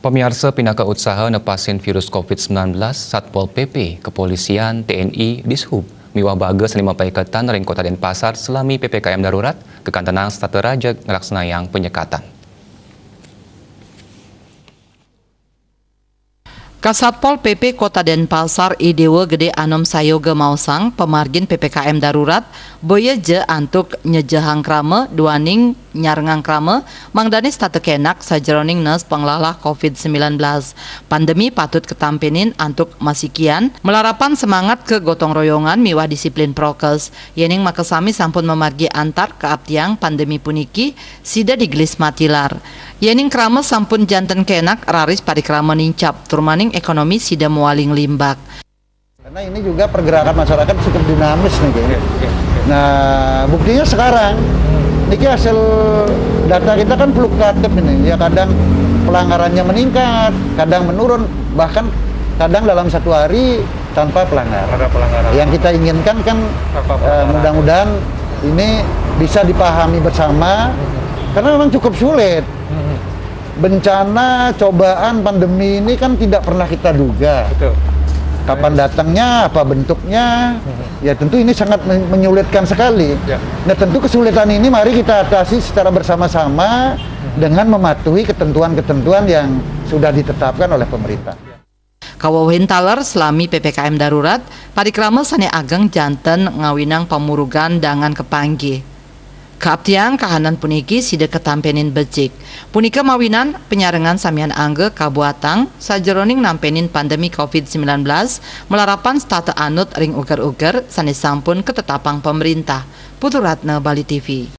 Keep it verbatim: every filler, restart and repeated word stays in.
Pamiarsa, pinaka utsaha nepasin virus covid sembilan belas, Satpol P P, Kepolisian, T N I, Dishub, miwah baga sane mapaiketan ring Kota Denpasar salami P P K M darurat, kakantenang setata raga nglaksanayang panyekatan. Kasatpol P P Kota Denpasar, I Dewa Gede Anom Sayoga maosang, pamargin P P K M darurat boya ja antuk nyejehang krama duaning nyarengang krama, mangdane setata kenak sajeroning nes panglalah covid sembilan belas. Pandemi patut katampenin antuk masikian, malarapan semangat kagotong royongan miwah disiplin prokes. Yening makasami sampun mamargi antar kaaptiang pandemi puniki, sida digelis matilar. Yening krama sampun janten kenak, raris parikrama nincap, tur maning ekonomi sida mawali nglimbak. Karena ini juga pergerakan masyarakat cukup dinamis nih, kayaknya. Iya, iya, iya. Nah, buktinya sekarang, niki hasil data kita kan fluktuatif ini, ya, kadang pelanggarannya meningkat, kadang menurun, bahkan kadang dalam satu hari tanpa pelanggaran. Ada pelanggaran. Yang kita inginkan kan, tanpa eh, pelanggaran. Mudah-mudahan ini bisa dipahami bersama, karena memang cukup sulit. Hmm. Bencana, cobaan, pandemi ini kan tidak pernah kita duga. Betul. Kapan datangnya, apa bentuknya, hmm, ya, tentu ini sangat men-, menyulitkan sekali. Ya. Nah, tentu kesulitan ini mari kita atasi secara bersama-sama, hmm, dengan mematuhi ketentuan-ketentuan yang sudah ditetapkan oleh pemerintah. Kawewehin taler salami P P K M darurat, parikrama sane ageng janten ngawinang pamurugan dangan kapanggih. Kaaptiang kahanan puniki sida katampenin becik. Punika mawinan panyarengan samian angga kabuatang sajeroning nampenin pandemi covid sembilan belas, malarapan setata anut ring uger-uger sane sampun katetapang pamarintah. Putu Ratna, Bali T V.